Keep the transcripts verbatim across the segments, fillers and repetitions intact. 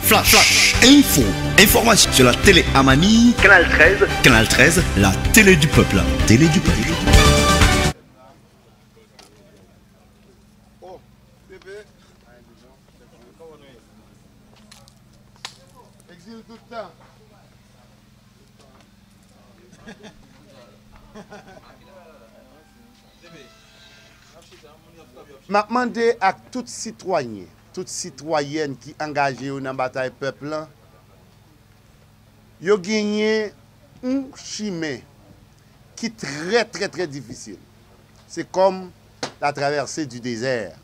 Flash, Flash Info, information sur la télé Amani. Canal treize. Canal treize, la télé du peuple. Télé du peuple. Oh, bébé. Exil tout tan. M ap mande ak tout sitwayen, tout sitwayèn ki angaje yo nan batay pèp lan, yo genyen yon chimen ki trè, trè, trè difisil. Se kòm la traversée du désert.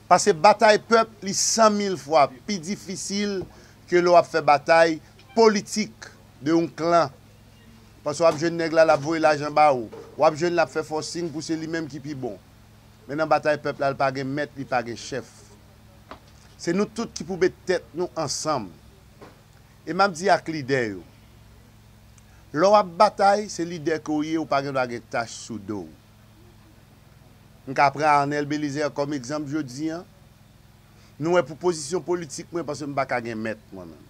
Paske batay pèp, li san mil fwa pi difisil ke lè w ap fè batay politik de yon klan. Paske w ap jwenn nèg la, l ap voye lajan ba ou. W ap jwenn l ap fè forcing pou se li menm ki pi bon. Men nan batay pèp la, li pa gen mèt, li pa gen chèf. Se nou tout ki pou met tèt nou ansanm. E m ap di ak lidè yo, lè w ap batay, se lidè ke w ye, ou pa gen dwa gen tach sou do w. M ka pran Arnel Belizaire kòm egzanp jodi a. Nou wè pou pozisyon politik mwen, paske m pa ka gen mèt mwen menm.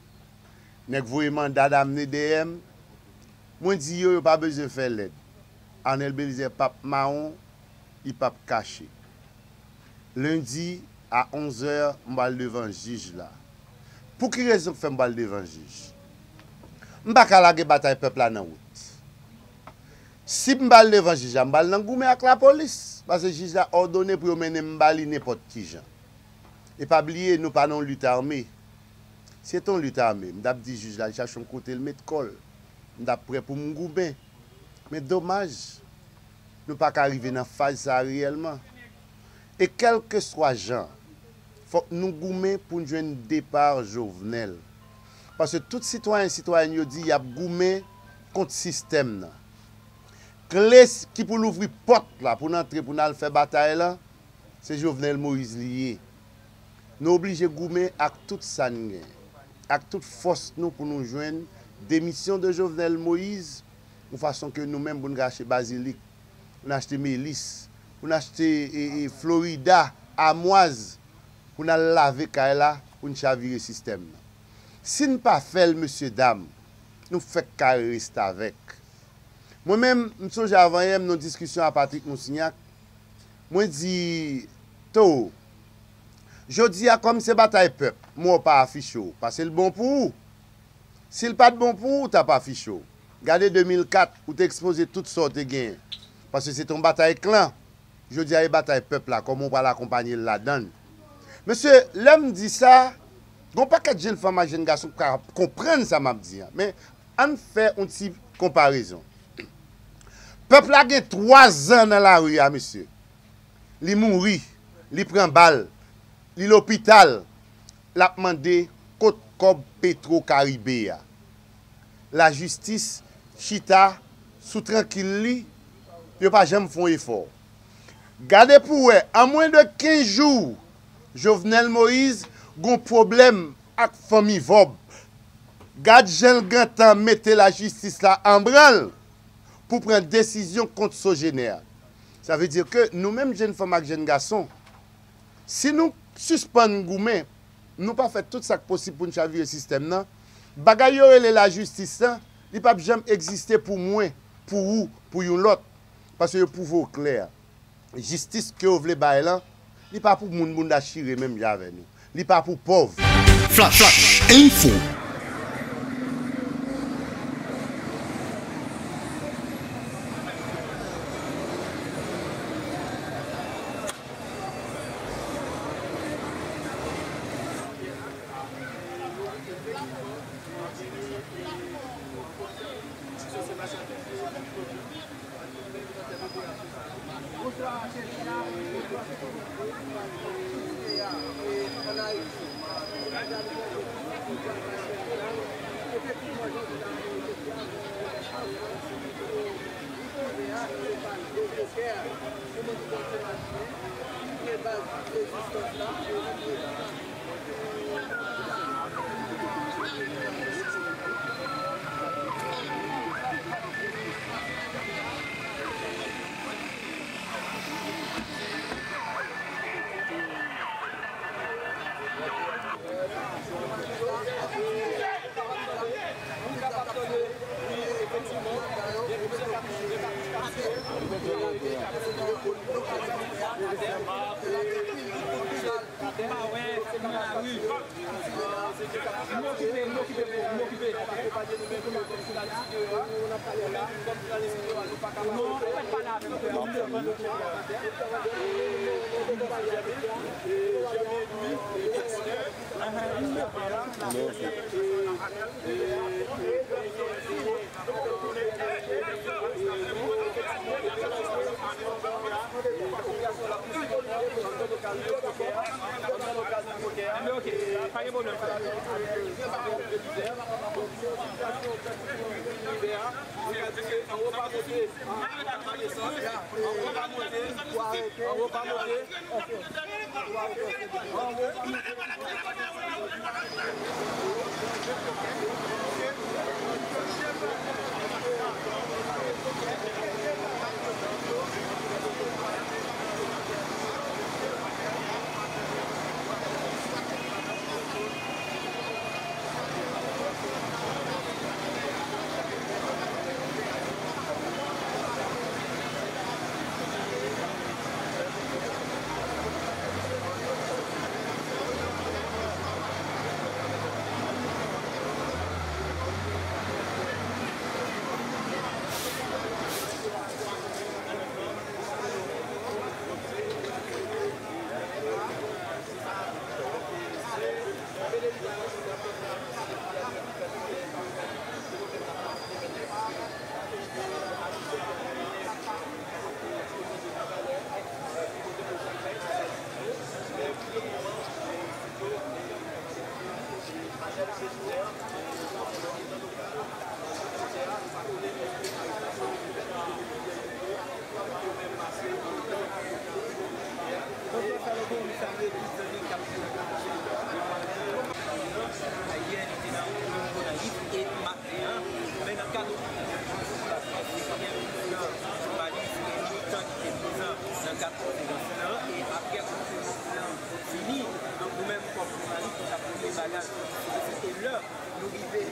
Nèg voye manda damne dèyè m. Mwen di yo, yo pa bezwen fè lèd. Arnel Belizaire p ap mawon, li p ap kache. Lendi a onz è, m pral devan jij la. Pou ki rezon k fè m pral devan jij? M pa ka lage batay pèp la nan wout. Si m pral devan jij la, m pral nan goumen ak lapolis, paske jij la òdone pou yo mennen m ba li nenpòt ki jan. E pa bliye, nou pa nan yon lit ame. Si se te yon lit ame, m t ap di jij la al chache yon kote l met kò l. M t ap prè pou m goumen. Men domaj, nou pa ka rive nan faz sa a reyèlman. E kèlkeswa jan, fòk nou goumen pou n jwenn depa Jovenel. Paske tout sitwayen, sitwayèn yo di y ap goumen kont sistèm nan. Kle s-, ki pou louvri pòt la pou n antre, pou n al fè batay lan, se Jovenel Moïse li ye. Nou oblije goumen ak tout sa n gen, ak tout fòs nou pou nou jwenn demisyon de Jovenel Moïse, yon fason ke nou menm pou n ka achte bazilik, pou n achte melis, pou n achte, e, e, florida, amwaz, pou n al lave kay la, pou n chavire sistèm nan. Si n pa fè l, mesye dam, nou fèk kare restavèk. Mwen menm, m sonje avanyè m nan yon diskisyon a Patrick Moussignac, mwen di, Toro, jodi a kòm se batay pèp, m wè w pa afiche w, paske l bon pou ou. Si l pa t bon pou ou, w t ap afiche w. Gade de mil kat, ou te ekspoze tout sa w te genyen. Paske se te yon batay klan. Jodi a, e batay pèp la, kòman w pral akonpanye l ladan l? Mesye, lè m di sa, gen yon pakèt jèn fanm ak jèn gason k pa konprann sa m ap di a. Men, ann fè yon ti konparezon. Pèp la gen twa zan nan lari a, mesye. Li mouri, li pran bal, li lopital, l ap mande kot kòb Petro Caribe a. Lajistis chita sou trankil li, yo pa janm fè yon efò. Gade pou w wè, an mwen de kenz jou, Jovenel Moïse gon pwoblèm ak fanmi Vòb. Gad jan l gentan mete lajistis la an branl pou pran desizyon kont Sogener. Sa vle di ke nou menm jèn fanm ak jèn gason, si nou sispann goumen, nou pa fè tout sa k posib pou n chavire sistèm nan, bagay yo rele lajistis lan, li p ap janm egziste pou mwen, pou ou, pou yon lòt. Paske yo pwouve w klè. Jistis ke yo vle bay lan, li pa pou moun bounda chire menm jan avè nou. Li pa pou pòv. Flash, Flash Info. Wi. M okipe, m okipe, m okipe. Non, ou pa t pale avè m, frè. Ahan. Enben, ok, pa gen pwoblèm, frè. Ayè, li te nan Gonayiv e maten an, men nan kad okipe de popilasyon, se premye minis nan jounalis e militan ki te prezan nan kad konferans lan, e apre konferans lan fini, donk nou menm kòm jounalis, nou t ap premye bagay, se te lè nou rive.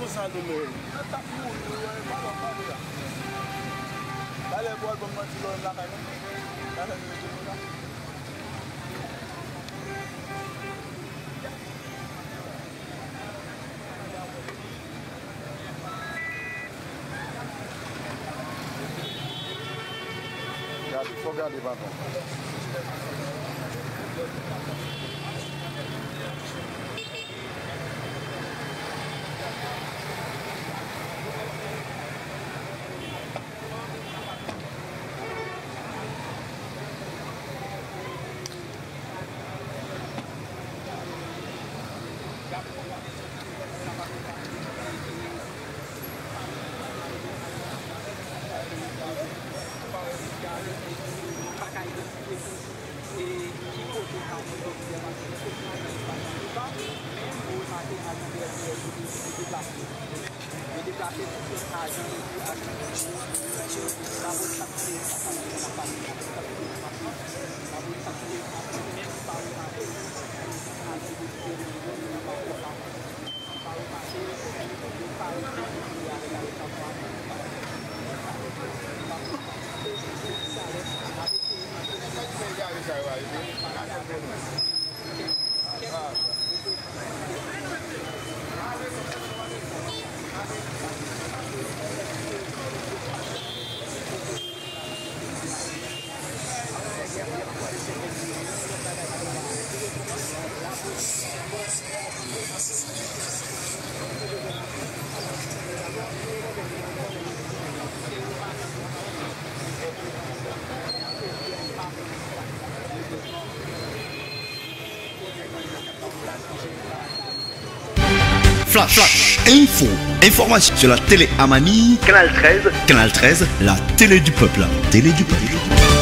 Konsa nou menm. Talè pou al ban m manti lò menm lakay mwen. Talè nou mete nou la. Gade, fò gade, patwon. Yo deplase tout lòt ajan yo pou ajan yo. Bravo, sa ki te, sa ki te nan pati, sa ki te nan pati. Bravo, sa ki te nan pati. Menm pa ou mache, al te de pye, pa ou mache, pa ou mache, avèk avèk sa pou ajan. Flash, flash, info, information sur la télé Amani. Canal treize. Canal treize, la télé du peuple. Télé du peuple.